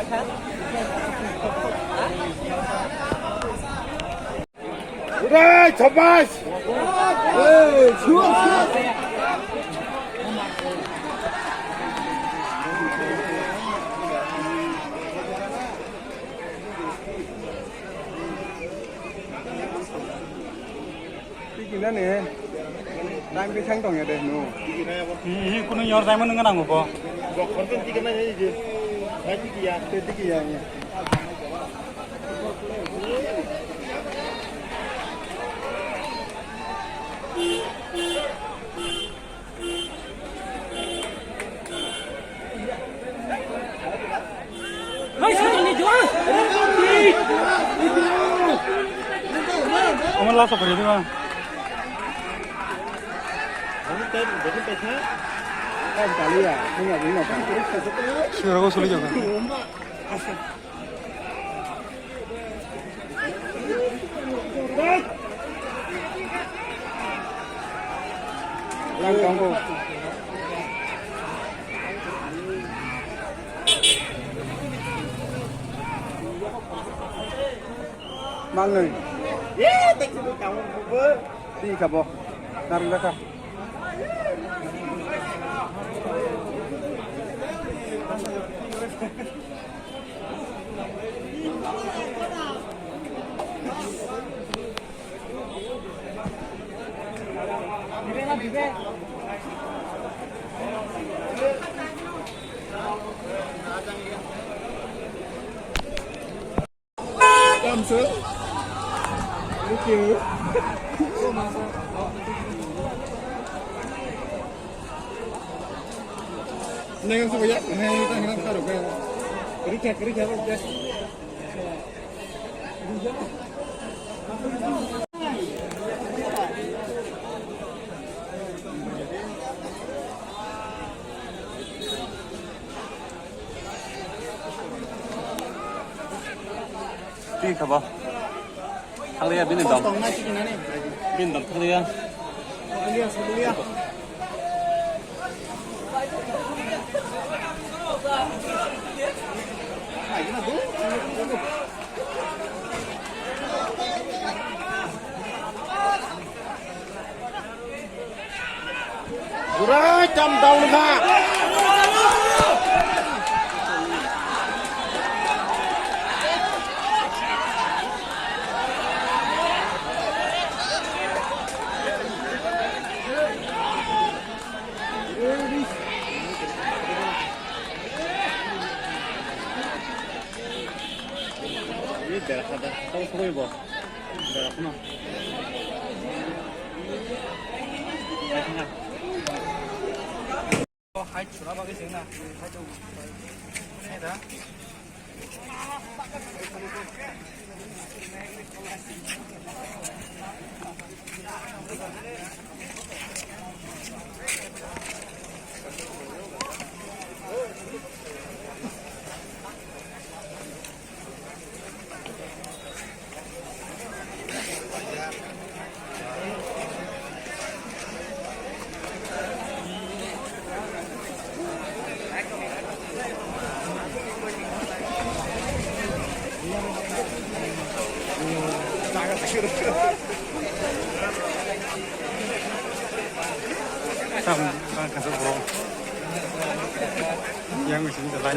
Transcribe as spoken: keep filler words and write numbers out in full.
Udah, coba. Tiki na ne? Time bwsang tong ya de, no? Hi, hi, kunu yor jaimani wngna nango bo. Bok khoroknwi tiki na, hi, hi. Hai tiki ya. Te tiki ya, ya. Omo last of all, diba? Sure, go, suli jaga. Mangnoi. Twi kha bo. Narwk jakha. Kamse. Thank you. Neng suka ya, neng tang nang karo kaya. Kerja, kerja, kerja. Twi kha bo. Thangriya bini dom. Bini dom thangriya. Jurai cham dawl kha. Ini darah ada, tahu semua ibu. Darah kena. Hai, chura bagwi sengna. Hai, chura. Hai, da. Tam, tam, kasar bro. Yang sini jalan.